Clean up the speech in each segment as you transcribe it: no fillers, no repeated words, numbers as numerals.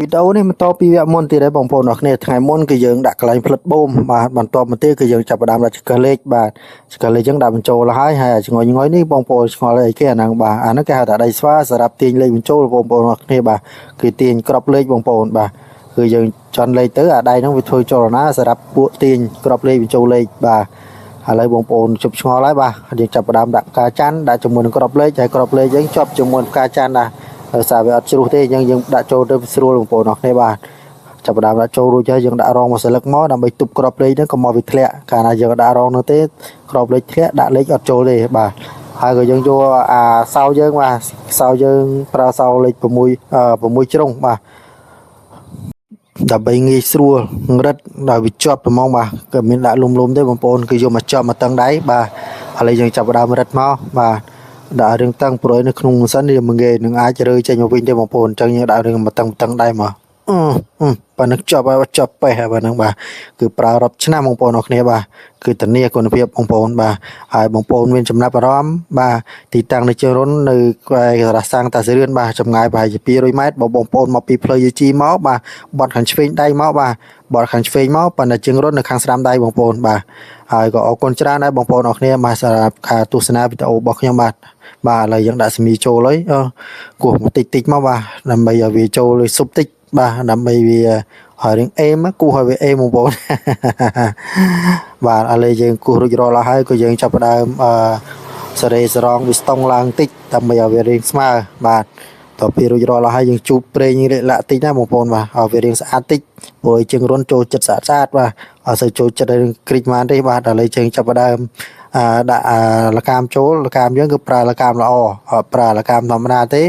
វីដេអូនេះបន្តពីវគ្គមុនទៀតហើយបងប្អូនអរគ្នាថ្ងៃមុនគឺយើងដាក់កន្លែងផ្លិតបូមបាទបន្ទាប់មកទៀតគឺយើងចាប់ផ្ដើមដាក់ចង្កឹះលេខបាទចង្កឹះលេខយើងដាក់បញ្ចូលហើយហើយអាចងយងយនេះបងប្អូនឆ្ងល់អីគេអាហ្នឹងបាទអាហ្នឹងគេហៅថាដីស្វាសម្រាប់ទាញលេខបញ្ចូលបងប្អូនអរគ្នាបាទគឺទាញក្របលេខបងប្អូនបាទគឺយើងចន់លេខទៅអាដៃហ្នឹងវាធ្វើចលនាសម្រាប់ពួកទាញក្របលេខបញ្ចូលលេខបាទឥឡូវបងប្អូនជប់ឆ្ងល់ហើយបាទយើងចាប់ផ្ដើមដាក់ផ្កាច័ន្ទដាក់ជាមួយនឹងក្របលេខហើយក្របលេខយើងជាប់ជាមួយផ្កាច័ន្ទដែរដោយសារវាអត់ជ្រុះទេអញ្ចឹងយើងដាក់ចូលទៅស្រួលបងប្អូនអរគ្នាបាទចាប់ផ្ដើមដាក់ចូលរួចហើយយើងដាក់រងមួយស្លឹកមកដើម្បីទប់ក្របលេខហ្នឹងកុំឲ្យវាធ្លាក់កាលណាយើងដាក់រងនោះទេក្របលេខធ្លាក់ដាក់លេខអត់ចូលទេបាទហើយក៏យើងយកអាសោយើងបាទសោយើងប្រើសោលេខ6 6ជ្រុងបាទដើម្បីងាយស្រួលរឹតដល់វាជាប់ហ្មងបាទក៏មានដាក់លុំលុំទេបងប្អូនគឺយកមកជាប់មកតឹងដៃបាទឥឡូវយើងចាប់ផ្ដើមរឹតមកបាទដាក់រឿងតឹងព្រួយនៅក្នុងសិនវាមិនងាយនឹងអាចរើចេញមកវិញទេបងប្អូនអញ្ចឹងយើងដាក់រឿងមកតឹងតឹងដៃមកអឺអឺប៉ណ្ណឹងជាប់ហើយជាប់ប៉េះហើយប៉ណ្ណឹងបាទគឺប្រើរាប់ឆ្នាំបងប្អូនអរគ្នាបាទគឺធានាគុណភាពបងប្អូនបាទហើយបងប្អូនមានចំណាប់អារម្មណ៍បាទទីតាំងនៅជើងរុននៅក្បែររសាំងតាសរឿនបាទចម្ងាយប្រហែលជា200ម៉ែត្របងប្អូនមកពីផ្លូវយូជីមកបាទបត់ខាងឆ្វេងដៃមកបាទបត់ខាងឆ្វេងមកប៉ុន្តែជើងរុននៅខាងស្ដាំដៃបងប្អូនបាទហើយក៏អរគុណច្រើនដែរបងប្អូនអរគ្នាបាទសម្រាប់ការទស្សនាវីដេអូរបស់ខ្ញុំបាទបាទឥឡូវយើងដាក់សមីចូលហើយអឺគោះមកតិចតិចមកបាទដើម្បីឲ្យវាចូលឲ្យស៊ុបតិចបាទដើម្បីវាឲ្យរឿងអេមគោះឲ្យវាអេមបងប្អូន បាទឥឡូវយើងគោះរួចរាល់អស់ហើយក៏យើងចាប់ផ្ដើមអឺសេរីសរងវាស្តង់ឡើងតិចដើម្បីឲ្យវារាងស្មើបាទតទៅពីរួចរាល់អស់ហើយយើងជូតប្រេងលាក់លាក់តិចណាបងប្អូនបាទឲ្យវារាងស្អាតតិចព្រោះជើងរុនចូលចិត្តស្អាតស្អាតបាទអត់សូវចូលចិត្តរឿងគ្រីចម៉ានទេបាទឥឡូវជើងចាប់ផ្ដើមអឺដាក់អាលកាមចូលលកាមយើងគឺប្រើលកាមល្អអត់ប្រើលកាមធម្មតាទេ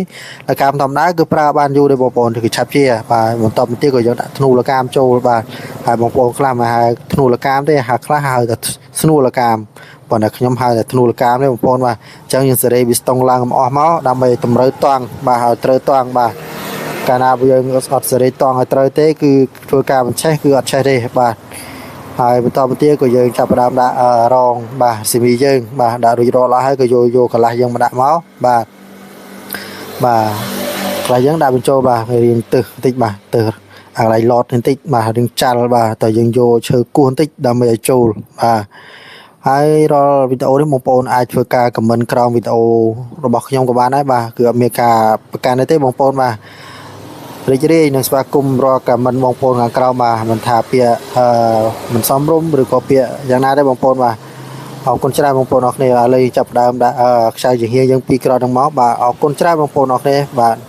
លកាមធម្មតាគឺប្រើបានយូរទេបងប្អូនគឺឆាប់ជាបាទបន្តមកទៀតក៏យើងដាក់ធ្នូលកាមចូលបាទហើយបងប្អូនខ្លះមកហៅធ្នូលកាមទេហៅខ្លះហៅតែស្នួលកាមប៉ុន្តែខ្ញុំហៅតែធ្នូលកាមទេបងប្អូនបាទអញ្ចឹងយើងសេរីវាស្តង់ឡើងកំអស់មកដើម្បីតម្រូវតង់បាទឲ្យត្រូវតង់បាទកាលណាយើងអត់សេរីតង់ឲ្យត្រូវទេគឺធ្វើការបញ្ឆេះគឺអត់ឆេះទេបាទហើយបន្តមកទៀតក៏យើងចាប់ផ្ដើមដាក់រងបាទស៊ីមីយើងបាទដាក់រួចរាល់អស់ហើយក៏យកយកកន្លះយើងមកដាក់មកបាទបាទកន្លះយើងដាក់បញ្ចូលបាទរៀងទឹះបន្តិចបាទទឹះអាកន្លែងឡតបន្តិចបាទរៀងចាល់បាទតែយើងយកឈើគោះបន្តិចដើម្បីឲ្យចូលបាទហើយរាល់វីដេអូនេះបងប្អូនអាចធ្វើការខមមិនក្រោមវីដេអូរបស់ខ្ញុំក៏បានដែរបាទគឺអត់មានការប្រកាន់ទេបងប្អូនបាទរីករាយនឹងស្វាគមន៍រាល់ខមមិនបងប្អូនខាងក្រោមបាទមិនថាពាក្យអឺមិនសមរម្យឬក៏ពាក្យយ៉ាងណាទេបងប្អូនបាទអរគុណច្រើនបងប្អូនអរគ្នាឥឡូវចាប់ផ្ដើមដាក់ខ្ចៅជាហៀងយើងពីរក្រោយនឹងមកបាទអរគុណច្រើនបងប្អូនអរគ្នាបាទ។